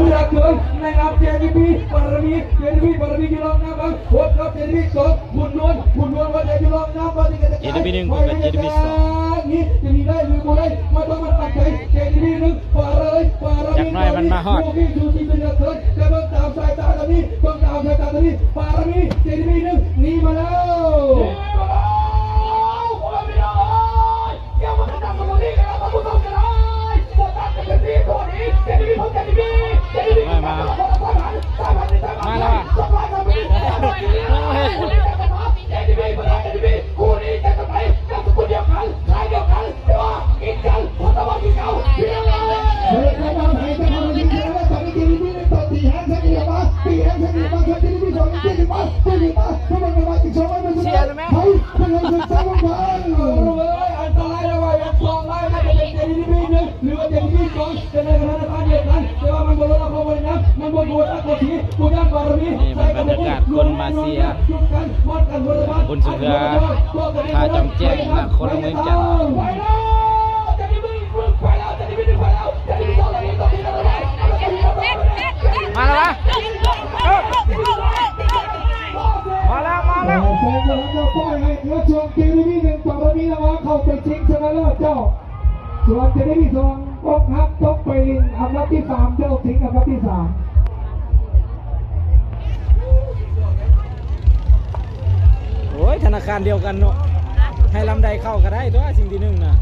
ເວລາເກີນ ໃນນາມ ເຈດີບີ ບາລະມີ ເຈດີບີ ບາລະມີຢູ່ລອງນາມ ພົບກັບ ເຈດີບີ ສອງ ຂຸນນວນ ຂຸນນວນ ວັດໃຫຍ່ຢູ່ລອງນາມ ເຈດີບີ ໜຶ່ງ ພົບກັບ ເຈດີບີ ສອງ ນີ້ຈະມີໄດ້ຫຼືບໍ່ໄດ້ ມາຕ້ອງມາຕັ້ງໃຈ ເຈດີບີ ໜຶ່ງ ປາລະມີ ຈັກໜ້ອຍມັນມາຮອດ ຜູ້ທີ່ສູສີເປັນເຫຼືອເກີນ ແຕ່ເບິ່ງຕາມສາຍຕາຕອນນີ້ ເບິ່ງຕາມສາຍຕາຕອນນີ້ ບາລະມີ ເຈດີບີ ໜຶ່ງ ໜີມາແລ້ວ. ມາ ມາແລ້ວຫວາ? ເຊຍແລ້ວແມ່. ອັນຕະລາຍແລ້ວວ່າ ອັນສອງລາຍ ໜ້າຈະເປັນ ເຈດີບີ ໜຶ່ງ ຫຼືວ່າ ເຈດີບີ ສອງ ແຕ່ໃນຂະນະດຽວກັນ ແຕ່ວ່າມັນບໍ່ລົດລະຄອງບໍລິນາມ ມັນບໍ່ໂກດອັກກະສີ ຜູ້ຍ່າງບາລະມີ ນີ້ມັນບັນຍາກາດຄົນມາເຊຍ ຈຸດກັນ ມັດກັນ ບຸນສະເຮືອ ພາຈອມແຈ້ງ ນະຄອນຫຼວງວຽງຈັນ. ມາແລ້ວຫວາ? ເອີ ມາແລ້ວ ມາແລ້ວ. ເອີ ແຊງກຳລັງຈະປ່ອຍໃຫ້ເຫຼືອຊ່ວງ ເຈດີບີ ໜຶ່ງ ປາລະມີ ລະຫວ່າງເຂົ້າໄປຊິງຊະນະເລີດເຈົ້າ. ສ່ວນ ເຈດີບີ ສອງ ອົກຫັກຕົກໄປຫຼິ້ນອັນດັບທີສາມ ເຈົ້າຊິງອັນດັບທີສາມ. ໂອ້ຍ ທະນາຄານດຽວກັນເນາະ ໃຫ້ລຳໃດເຂົ້າກະໄດ້ຕົວະ ຊິງທີໜຶ່ງນະ.